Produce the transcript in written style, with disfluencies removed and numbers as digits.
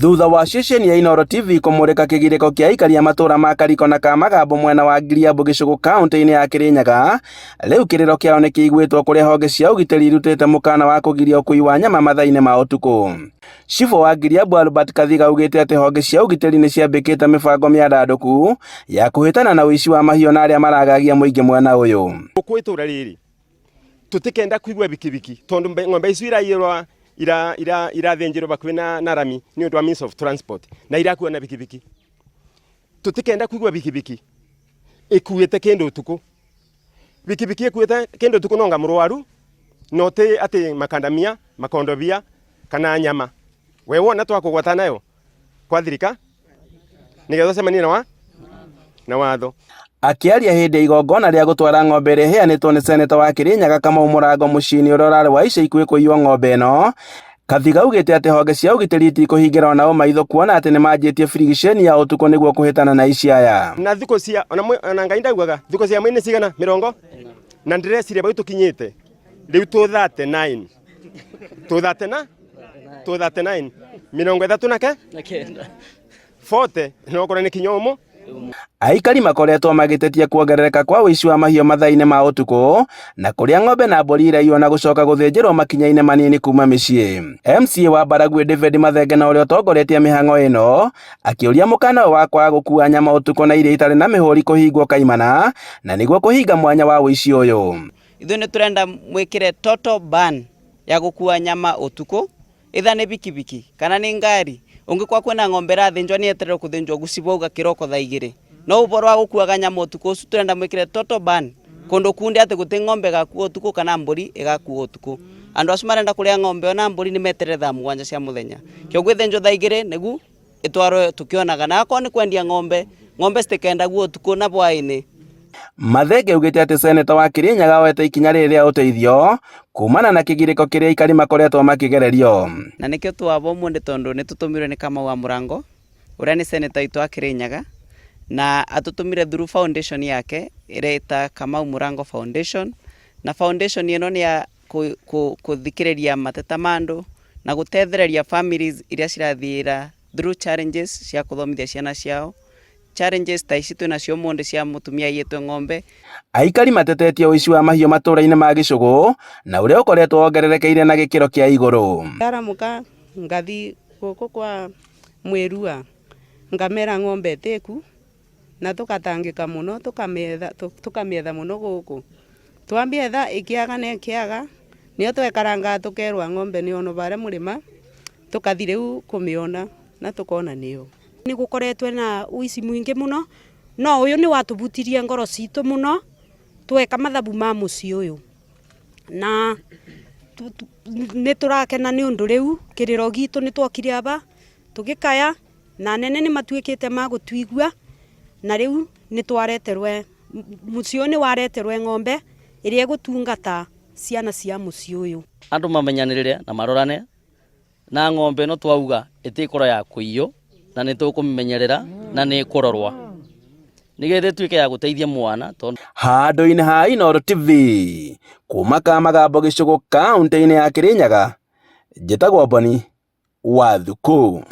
Thutha wa ceceni ya Inooro TV kũmũrĩka kĩgirĩko kĩa aikari a matũra ma Kariko na Kamagambo mwena wa Ngiriambu gĩcũgũ kaunti-inĩ ya Kirinyaga, rĩu kĩrĩro kĩao nĩ kĩiguĩtwo kũrĩa honge cia ũgitĩri irutĩte mũkana wa kũgiria ũkui wa nyama mathaa-inĩ ma ũtukũ. Cibũ wa Ngiriambu Albert Kathiga augĩte atĩ honge cia ũgitĩri nĩ ciambĩkĩte mĩbango mĩandandũku ya kũhĩtana na ũici wa mahiũ na arĩa maragagia mũingĩ mwena ũyũ. Gũkũ itũra rĩrĩ tũtikenda kuigua bikibiki tondu ng'ombe icio iraiyĩrwa irathĩnjĩrwo bakuĩ na rami nĩ ũndũ wa means of transport na irakua na bikibiki. Tũtikenda kuigua bikibiki ĩkuĩte kĩndũ ũtukũ. Bikibiki ĩkuĩte kĩndũ ũtukũ nonga mũrwaru no ti atĩ makandamia makondobia kana nyama. We wona twakũgwata nayo kwa thirika nĩgetha ũcemanie na wa na watho. Akĩaria hĩndĩ ya igongona rĩa gũtwara ng'ombe ĩrĩa ĩheanĩtwo nĩ seneta wa Kirinyaga Kamau Mũrango mũciĩ-inĩ ũrĩa ũrarĩ wa ica ikuhĩ kũiywo ng'ombe ĩno, Kathiga augĩte atĩ honge cia ũgitĩri itikũhingĩra ona ũ maitho kuona atĩ nĩmanjĩtie birigiceni ya ũtukũ nĩguo kũhĩtana na aici aya. Na thikũ cia ona Ngai ndaugaga thikũ cia mwei nĩ cigana mĩrongo na ndĩreciria bau tũkinyĩte rĩu tũ 39 tũ 39 tũ 39 mĩrongo ĩtatũ na ke 40 no okorwo nĩ kinya ũmũ. Aikari makoretwo magĩtetia kuongerereka kwa ũici wa mahiũ mathaa-inĩ ma ũtukũ na kũrĩa ng'ombe na mbũri iraiywo na gũcoka gũthĩnjĩrwo makinya-inĩ manini kuma mĩciĩ. MCA wa Baragwi David Mathenge na ũrĩa ũtongoretie mĩhang'o ĩno akĩũria mũkana ũyũ wa kwaga gũkua nyama ũtukũ na iria itarĩ na mĩhũri kũhingwo kaimana na nĩguo kũhinga mwanya wa ũici ũyũ. Ithuĩ nĩ tũrenda mwĩkĩre total ban ya gũkua nyama ũtukũ Either nĩ bikibiki kana nĩ ngari, ũngĩkorwo kwĩna ng'ombe ĩrathĩnjwo nĩ yeterere kũthĩnjwo gũcibauga kĩroko thaa igĩrĩ. No ũboro wa gũkuaga nyama ũtukũ ũcio tũrenda mwĩkĩre total ban kũndũ kundi atĩ gũtĩ ng'ombe ĩgakuo ũtukũ kana mbũri ĩgakuo ũtukũ. Andũ acio marenda kũrĩa ng'ombe ona mbũri nĩ meterere thaa mũgwanja cia mũthenya. Kĩoguo ĩthĩnjwo thaa igĩrĩ nĩguo ĩtwarwo tũkĩonaga. Na akorwo nĩ kwendia ng'ombe, ng'ombe citikendagio ũtukũ na hwaĩ-inĩ. Mathenge augĩte atĩ seneta wa Kirinyaga oete ikinya rĩrĩ rĩa ũteithio kumana na kĩgirĩko kĩrĩa aikari makoretwo makĩgererio. Na nĩkĩo twaba ũmũthĩ tondũ nĩ tũtũmirwo nĩ Kamau wa Mũrango ũrĩa nĩ seneta witũ wa Kirinyaga na atũtũmire through foundation yake ĩrĩa ĩta Kamau Mũrango Foundation, na foundation ĩno nĩ ya kũthikĩrĩria mateta ma andũ na gũtethereria families iria cirathiĩra through challenges cia kũthomithia ciana ciao. Challenges ta ici twĩnacio ũmũthĩ cia mũtumia aiyĩtwo ng'ombe. Aikari matetetie ũici wa mahiũ matũra-inĩ ma gĩcũgũ na ũrĩa ũkoretwo wongererekeire na gĩkĩro kĩa igũrũ. Ndaramuka ngathi gũkũ kwa mwĩrua ngamera ng'ombe ĩtĩku na tũgatangĩka mũno tũkamĩetha tũkamĩetha mũno gũkũ. Twamĩetha ĩkĩaga na ĩkĩaga nĩyo twekarangaga tũkerwa ng'ombe nĩyonwo barĩa mũrĩma tũkathi rĩu kũmĩona na tũkona nĩyo. Nĩ gũkoretwo na ũici mũingĩ mũno, no ũyũ nĩ watũbutirie ngoro citũ mũno tweka mathabu ma mũciĩ ũyũ. Na nĩ tũrakena nĩ ũndũ rĩu kĩrĩro gitũ nĩ twokire aba tũgĩkaya na anene nĩ matuĩkĩte ma gũtuigua na rĩu nĩ twareterwe mũciĩ ũyũ nĩ wareterwe ng'ombe ĩrĩa ĩgũtungata ciana cia mũciĩ ũyũ. Andũ mamenyanĩrĩre na marorane na ng'ombe ĩno twauga ĩtĩkorwo ya kũiywo na nĩ tũkũmĩmenyerera na nĩ ĩkũrorwa nĩgetha ĩtuĩke ya gũteithia mwana tondũ Handũ-inĩ ha Inooro TV kuma Kamagambo gĩcũgũ kaũntĩ-inĩ ya Kirinyaga, njĩtagwo Boni wa Thukũ.